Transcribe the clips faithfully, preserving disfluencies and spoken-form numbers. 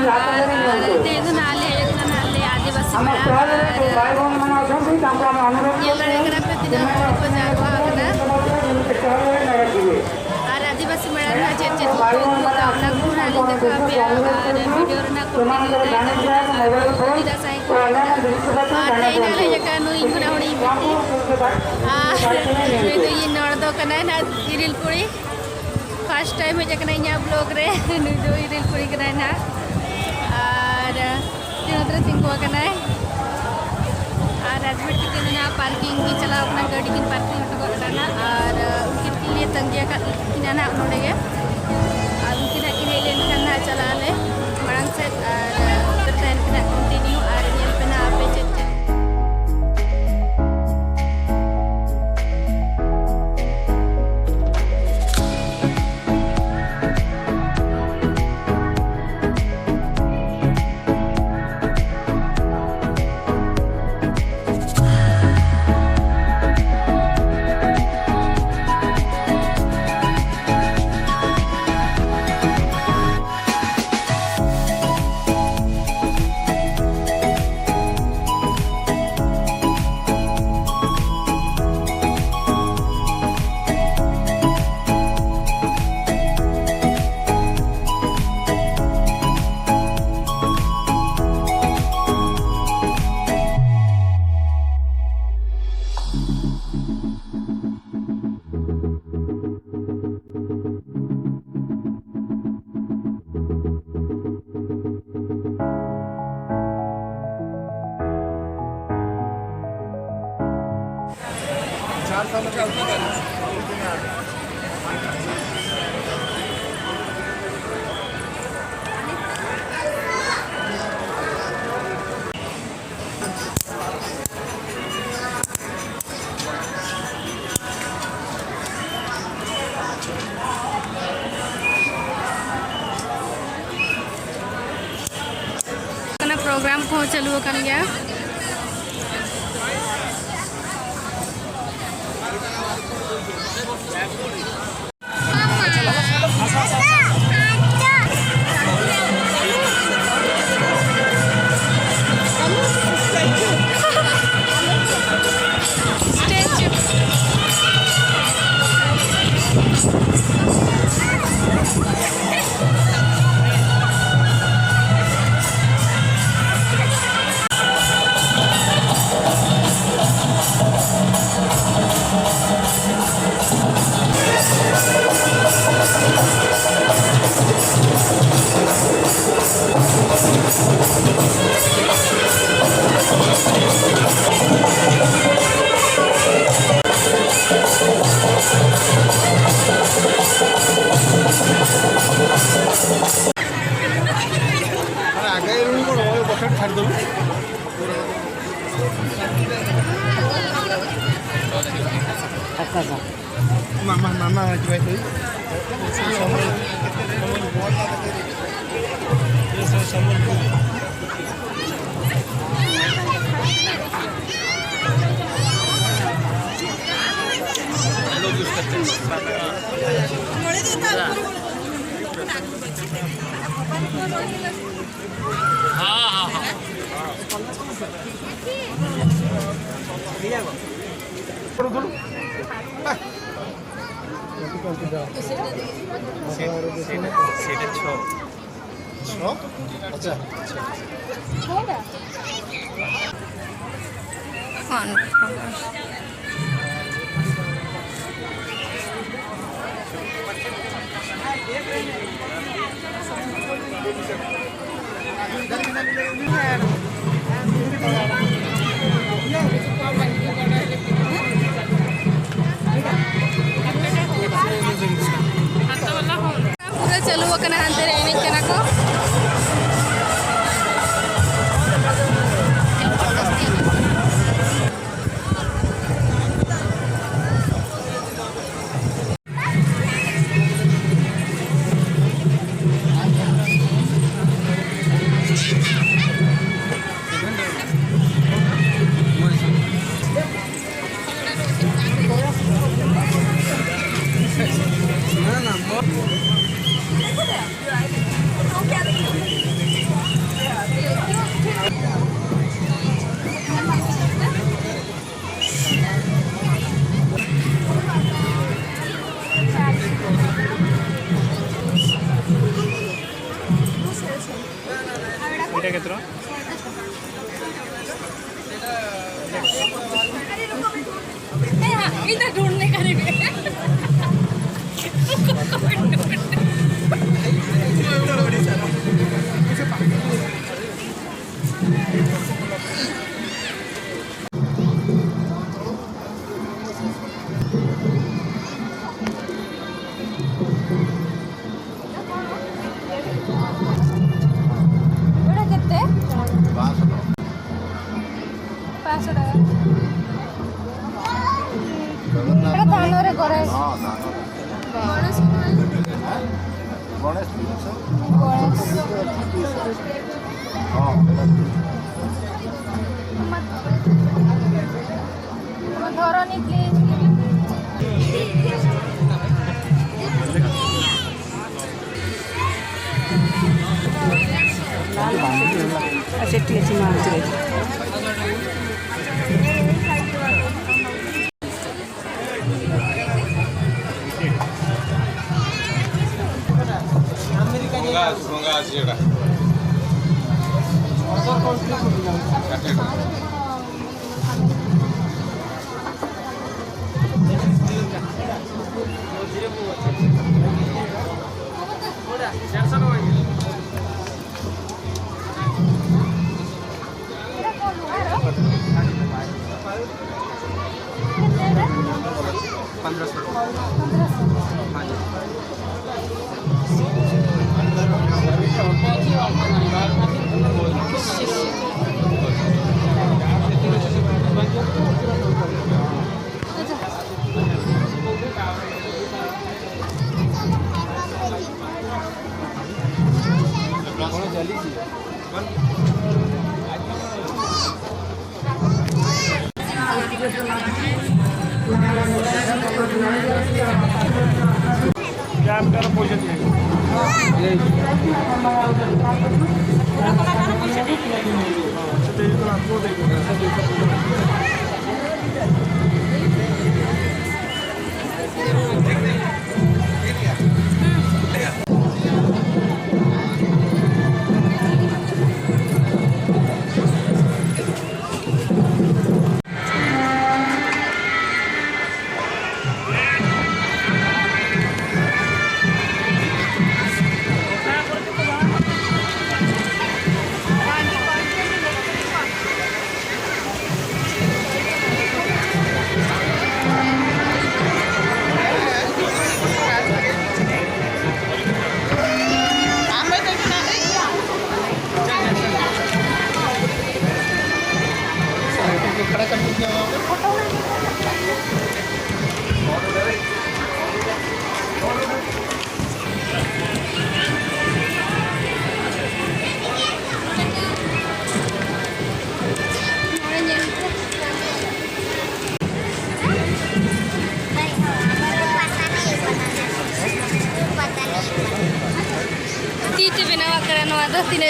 ᱟᱨ ᱛᱮᱦᱮᱧ ᱫᱚ ᱱᱟᱦᱟᱜ ᱞᱮ ᱦᱮᱡ ᱟᱠᱟᱱᱟ ᱱᱟᱦᱟᱜ ᱞᱮ ᱟᱹᱫᱤᱵᱟᱹᱥᱤ ᱢᱮᱞᱟ᱾ ᱟᱨ ᱧᱮᱞ ᱫᱟᱲᱮᱭᱟᱜ ᱠᱟᱱᱟ ᱯᱮ ᱛᱤᱱᱟᱹᱜ ᱦᱚᱲ ᱠᱚ ᱡᱟᱣᱨᱟ ᱟᱠᱟᱱᱟ᱾ ᱟᱨ ᱟᱹᱫᱤᱵᱟᱹᱥᱤ ᱢᱮᱞᱟ ᱨᱮᱱᱟᱜ ᱪᱮᱫ ᱪᱮᱫ ᱠᱚ ᱩᱫᱩᱜ ᱠᱟᱜᱼᱟ, ᱚᱱᱟ ᱠᱚ ᱱᱟᱦᱟᱜ ᱞᱤᱧ ᱫᱮᱠᱷᱟᱣ ᱟᱯᱮᱭᱟ᱾ ᱟᱨ video ᱨᱮᱱᱟᱜ continue ᱛᱟᱦᱮᱱ ᱛᱟᱵᱚᱱᱟ᱾ ᱟᱨ ᱛᱮᱦᱮᱧ ᱱᱟᱦᱟᱜ ᱞᱮ ᱦᱮᱡ ᱟᱠᱟᱱᱟ ᱱᱩᱭ ᱤᱧ ᱠᱷᱚᱱᱟᱜ ᱦᱩᱰᱤᱧ ᱵᱤᱴᱤ᱾ ᱟᱨ ᱱᱩᱭ ᱫᱚ ᱤᱧ ᱱᱚᱲ ᱫᱚ ᱠᱟᱱᱟᱭ ᱱᱟᱦᱟᱜ ᱤᱨᱤᱞ ᱠᱩᱲᱤ᱾ First time ᱦᱮᱡ ᱟᱠᱟᱱᱟᱭ ᱤᱧᱟᱹᱜ vlog ᱨᱮ᱾ ᱱᱩᱭ ᱫᱚ ᱤᱨᱤᱞ ᱠᱩᱲᱤ ᱠᱟᱱᱟᱭ ᱱᱟᱦᱟᱜ᱾ ᱟᱨ ᱥᱤᱧᱚᱛ ᱨᱮ ᱛᱤᱸᱜᱩ ᱟᱠᱟᱱᱟᱭ᱾ ᱟᱨ ᱨᱟᱡᱽᱵᱤᱴᱤ ᱛᱤᱠᱤᱱ ᱫᱚ ᱱᱟᱦᱟᱜ parking ᱠᱤᱱ ᱪᱟᱞᱟᱣ ᱠᱟᱱᱟ, ᱜᱟᱹᱰᱤ ᱠᱤᱱ parking ᱦᱚᱴᱚ ᱠᱟᱜ ᱠᱟᱱᱟ᱾ ᱟᱨ ᱩᱱᱠᱤᱱ ᱠᱤᱱ ᱞᱟᱹᱭ ᱛᱟᱺᱜᱤ ᱟᱠᱟᱫ ᱠᱤᱱᱟ ᱱᱟᱦᱟᱜ ᱱᱚᱰᱮ ᱜᱮ᱾ ᱟᱨ ᱩᱱᱠᱤᱱ ᱦᱟᱸᱜ ᱠᱤᱱ ᱦᱮᱡ ᱞᱮᱱᱠᱷᱟᱱ ᱱᱟᱦᱟᱜ ᱪᱟᱞᱟᱜ ᱟᱞᱮ ᱢᱟᱲᱟᱝ ᱥᱮᱫ᱾ ᱟᱨ ᱚᱱᱛᱮ ᱨᱮ ᱛᱟᱦᱮᱱ ᱯᱮ ᱱᱟᱦᱟᱜ continue᱾ ᱟᱨ ᱧᱮᱞ ᱯᱮ ᱱᱟᱦᱟᱜ ᱟᱯᱮ ᱪᱮᱫ ᱪᱮᱫ ᱠᱟᱱᱟ, program ᱠᱚᱦᱚᱸ ᱪᱟᱹᱞᱩ ᱟᱠᱟᱱ ᱜᱮᱭᱟ᱾ ᱢᱟ, ᱢᱟ, ᱢᱟ, ᱢᱟ, ᱡᱚᱭ ᱦᱩᱭ᱾ সেটা, সেটা ছ। ছ? আচ্ছা। ᱯᱩᱨᱟᱹ ᱪᱟᱹᱞᱩ ᱟᱠᱟᱱᱟ, ᱦᱟᱱᱛᱮ ᱨᱮ ᱮᱱᱮᱡ ᱠᱟᱱᱟ ᱠᱚ᱾ ᱚᱲᱟᱜ ᱠᱟᱛᱮ? ধরনী, প্লিজ। আচ্ছা, ঠিক আছে, মা, ঠিক আছে। ᱵᱚᱸᱜᱟ, ᱵᱚᱸᱜᱟ ᱟᱥᱤᱥ ᱡᱚᱲᱟ᱾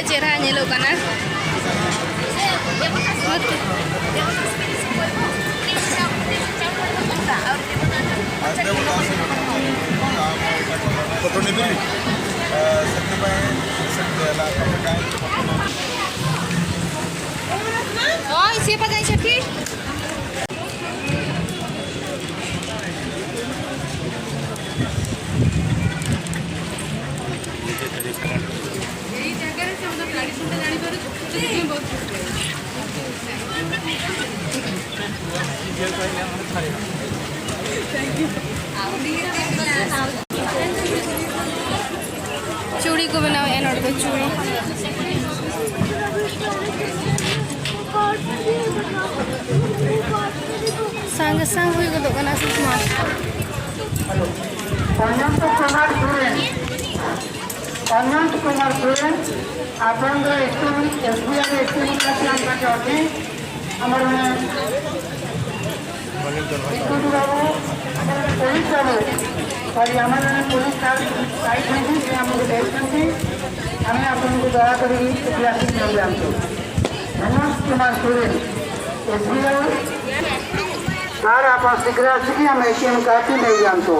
ᱪᱮᱦᱨᱟ ᱧᱮᱞᱚᱜ ᱠᱟᱱᱟ᱾ Foto ni beri. Eh, settimane, settimane, la pakai. Oh, siapa guys, Syakir? ᱪᱩᱲᱤ ᱠᱚ ᱵᱮᱱᱟᱣᱮᱫᱼᱟ ᱱᱚᱰᱮ ᱫᱚ, ᱪᱩᱲᱤ᱾ ᱥᱟᱝᱜᱮ ᱥᱟᱝ ᱦᱩᱭ ᱜᱚᱫᱚᱜ ᱠᱟᱱᱟ ᱥᱩᱥᱢᱟ᱾ ᱚᱱᱚᱱᱛ ᱠᱩᱢᱟᱨ ᱥᱚᱨᱮᱱ, ᱚᱱᱚᱱᱛ ᱠᱩᱢᱟᱨ ᱥᱚᱨᱮᱱ, ᱟᱵᱚᱱ ᱫᱚ ᱥᱠᱩᱞ, ᱮᱥ ᱵᱤ ᱟᱭ ᱨᱮ ᱥᱠᱩᱞ ᱠᱟᱱ ᱠᱟᱱ ᱚᱴᱮ᱾ ᱟᱢᱟᱨ ᱢᱟᱱᱮ ᱥᱠᱩᱞ ᱵᱟᱹᱵᱩ, ᱯᱩᱞᱤᱥ ᱵᱟᱹᱵᱩ, ᱥᱚᱨᱤ, ᱟᱢᱟᱨ ᱢᱟᱱᱮ ᱯᱩᱞᱤᱥ ᱥᱟᱨ ᱥᱟᱭᱤᱰ ᱨᱮ ᱡᱩᱫᱤ ᱟᱢ ᱞᱳᱜ ᱵᱮᱴᱷ ᱠᱟᱱᱛᱮ, ᱦᱟᱢᱮ ᱟᱯ ᱞᱳᱜ ᱠᱚ ᱫᱟᱭᱟ ᱠᱚᱨᱤ ᱠᱞᱟᱥ ᱢᱮ ᱡᱟᱱᱛᱮ। Manoj Kumar Soren, S B I, ᱟᱨ ᱟᱯᱟ ᱥᱤᱜᱨᱟ ᱥᱤᱜᱤ ᱟᱢ ᱮ ᱴᱤ ᱮᱢ ᱠᱟᱨᱰ ᱛᱮ ᱞᱟᱹᱭ ᱡᱟᱱᱛᱮ।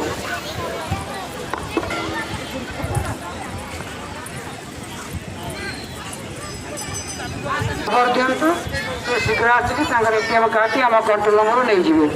ଖବର ଦିଅନ୍ତୁ, ସେ ଶୀଘ୍ର ଆସିକି ତାଙ୍କର ଏ ଟି ଏମ୍ କାର୍ଡଟି ଆମ କଣ୍ଟ୍ରୋଲ ରୁମ୍ରୁ ନେଇଯିବେ।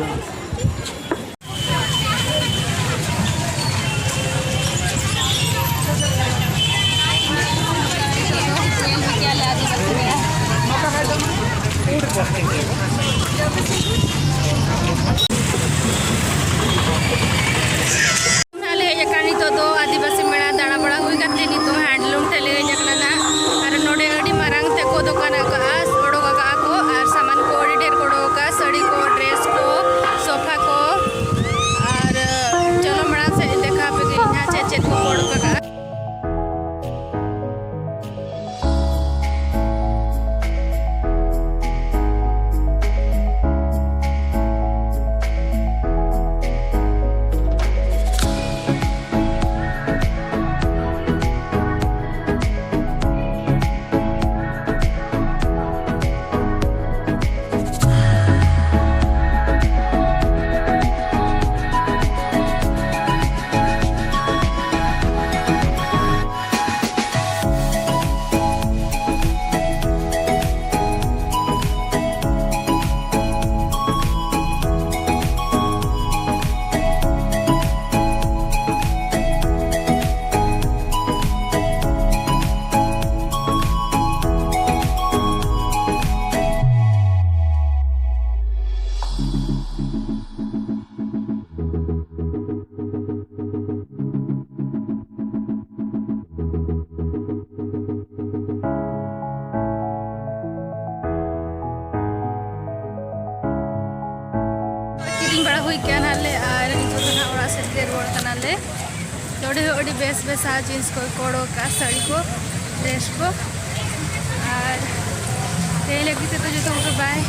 ᱟᱞᱮ ᱦᱮᱡ ᱟᱠᱟᱱ ᱱᱤᱛᱚᱜ ᱫᱚ ᱟᱹᱫᱤᱵᱟᱹᱥᱤ ᱢᱮᱞᱟ ᱫᱟᱬᱟ ᱵᱟᱲᱟ ᱦᱩᱭ ᱠᱟᱛᱮ ᱱᱤᱛᱚᱜ ᱦᱮᱱᱰᱞᱩᱢ ᱴᱷᱮᱱ ᱞᱮ ᱦᱮᱡ ᱟᱠᱟᱱᱟ ᱱᱟᱜ᱾ ᱟᱨ ᱱᱚᱰᱮ ᱟᱹᱰᱤ ᱢᱟᱨᱟᱝ ᱛᱮᱠᱚ ᱫᱚᱠᱟᱱ ᱟᱠᱟᱫᱼᱟ, ᱚᱰᱚᱠ ᱟᱠᱟᱫᱼᱟ ᱠᱚ ᱟᱨ ᱥᱟᱢᱟᱱ ᱠᱚ ᱟᱹᱰᱤ ᱰᱷᱮᱨ ᱠᱚ ᱚᱰᱚᱠ ᱟᱠᱟᱫᱼᱟ, ᱥᱟᱹᱲᱤ ᱠᱚ, ᱰᱨᱮᱥ ᱠᱚ, ᱥᱳᱯᱷᱟ ᱠᱚ᱾ ᱟᱨ ᱪᱚᱞᱚ ᱢᱟᱲᱟᱝ ᱥᱮᱫ ᱫᱮᱠᱷᱟᱣ ᱯᱮ ᱜᱮ ᱤᱧ ᱦᱟᱸᱜ ᱪᱮᱫ ᱪᱮᱫ ᱠᱚᱠᱚ ᱚᱰᱚᱠ ᱟᱠᱟᱫᱼᱟ᱾ ᱦᱩᱭ ᱠᱟᱱᱟᱞᱮ ᱟᱨ ᱱᱤᱛᱚᱜ ᱫᱚ ᱱᱟᱦᱟᱜ ᱚᱲᱟᱜ ᱥᱮᱫ ᱜᱮ ᱨᱩᱣᱟᱹᱲ ᱠᱟᱱᱟᱞᱮ᱾ ᱱᱚᱰᱮ ᱦᱚᱸ ᱟᱹᱰᱤ ᱵᱮᱥ ᱵᱮᱥ ᱟᱜ ᱡᱤᱱᱤᱥ ᱠᱚ ᱠᱚ ᱚᱰᱚᱠ ᱠᱟᱜᱼᱟ, ᱥᱟᱹᱲᱤ ᱠᱚ, ᱰᱨᱮᱥ ᱠᱚ᱾ ᱟᱨ ᱛᱮᱦᱮᱧ ᱞᱟᱹᱜᱤᱫ ᱛᱮᱫᱚ ᱡᱚᱛᱚ ᱠᱚᱜᱮ ᱵᱟᱭ᱾